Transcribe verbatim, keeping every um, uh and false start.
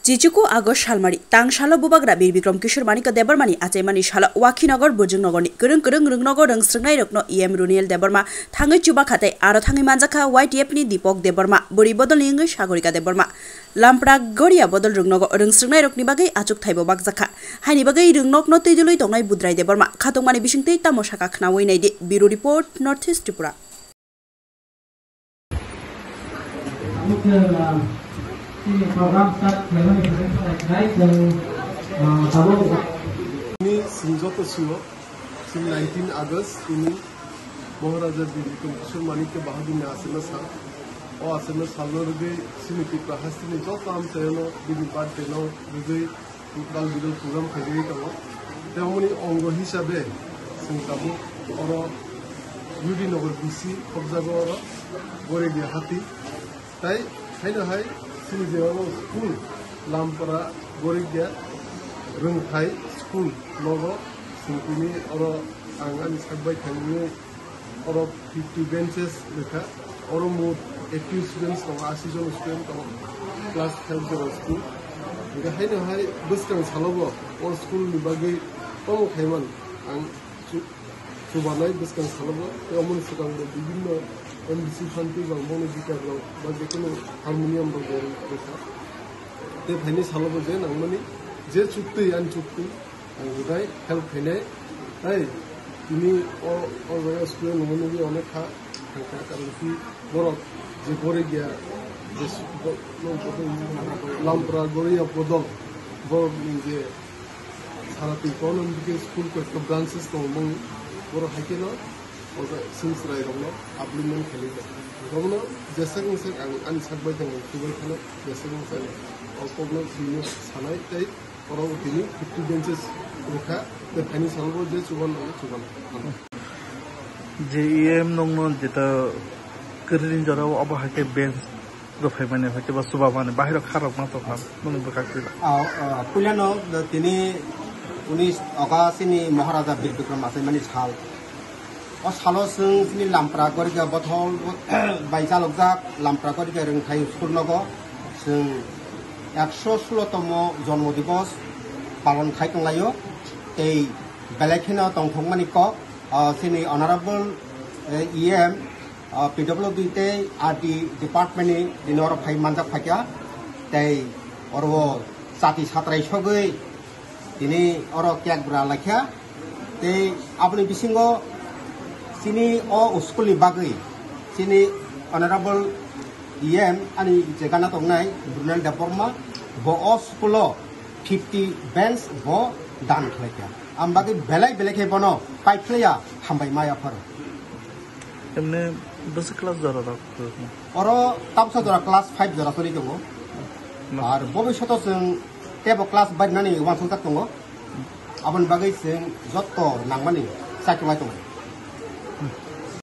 Chichuku August salmari, tang salo bubagra Bir Bikram Kishore Manikya Debbarmani achaimani salo Wakhinogor Bujungnogorni kwrwng kwrwng rwngnogo rwngsrwngnairokno E M Runiel Debbarma thangwi chubakha tei aro thangwi manjakha Y T F ni Deepak Debbarma, bwrwi bodolni wngwi Sagorika Debbarma. Lampra Goria bodol rwngnogo rwngsrwngnairokni bagwi achukthaibo bakjakha. Haini bagwi rwngnokno twijlwi tongnai Budrai Debbarma khatungmani bisingtwi tamo sakha khnaui naidi. Bureau Report, North East Tripura. Chini program start khlaimani pore khlai khlai chwng, ah, tabuk. Ni singjoto sio, sing nineteen August ini Maharaja Bir Bikram Kishore Manikya Bahadurni aswkno sal. O aswkno salno rwgwi chini Tripura hasteni joto amchaino bini birthday no rwgwi dal bidal program khaijagwi tongo. Tei omoni ongo hisabe chwng tabuk oro U D Nagar B C khobjago oro Goredia hati. Tai haino hai chini je oro school Lampara Goredia Rwngthai School nogo chwng tini oro ang ani sak bai thangwi oro fifty benches rwkha. Oro mot eighty students tongo, asi jon student tongo, class five jora school. Hingke haino hai bwskang salobo o school ni bagwi tamo khaiman ang chu-, chubanai bwskang salobo. Tei omoni swkango bibinno M D C Shanti rok, Mono Gita rok, ba jekono harmonium rok rwkha. Tei phaini salobo je nangmani je chuktwi ani chuktwi. Ang budai help khainai. Tei tini o, o jaga school nungwi nungwi onek kha thangkha, karon ki borok je Goredia, je s-, bo-, no, bo-, Lampra Goredia bodol borok ni je sara twi kono bikhe school koi branches tongo mung borok hai kheno o jaga sing chwrai rokno upliftment khainai. Bono jesek jesek ang ani sak bai tongwi kubai kheno jesek jesek o kokno tini sanai tei Oro tini fifty benches rwkha, tei phaini salobo je chuban nango, chuban. Je E M nokno jeta kwrwini jorao obo hai khe bench rwphaimani, hai khe ba chubamani, bahai rok kharok ma tongkha, nokni bwkhak twi. Ah, ah, puilano tini unis oga chini Maharaja Bir Bikram achaimani sal. O salo chwng chini Lampra Gorika bothol bai chalokjak Lampra Gorika Rwngthai School nogo chwng ekso sulo tomo jonmo divos palon khai tonglaio. Tei belai kheno tongthokmani kok, o, chini Honorable, eh, E M, o, P W D tei R D department ni tini oro phai manjak phaikha. Tei oro chati satrai sogwi tini oro cake bwra laikha. Tei aboni bisingo chini o school ni bagwi chini Honorable E M ani je gana tongnai Brunel Debbarma bo o school o fifty bench bo dan khlaikha. Am bagwi belai belai khe bono paiphlaiya hambai maya pharo. Emne bwswk class jora rok? Oro tabsa jora class five jora choli tongo. Ma- Ar bobishoto chwng tebo class barinani uansukjak tongo. Aboni bagwi chwng jotto nangmani chaikolai tongo.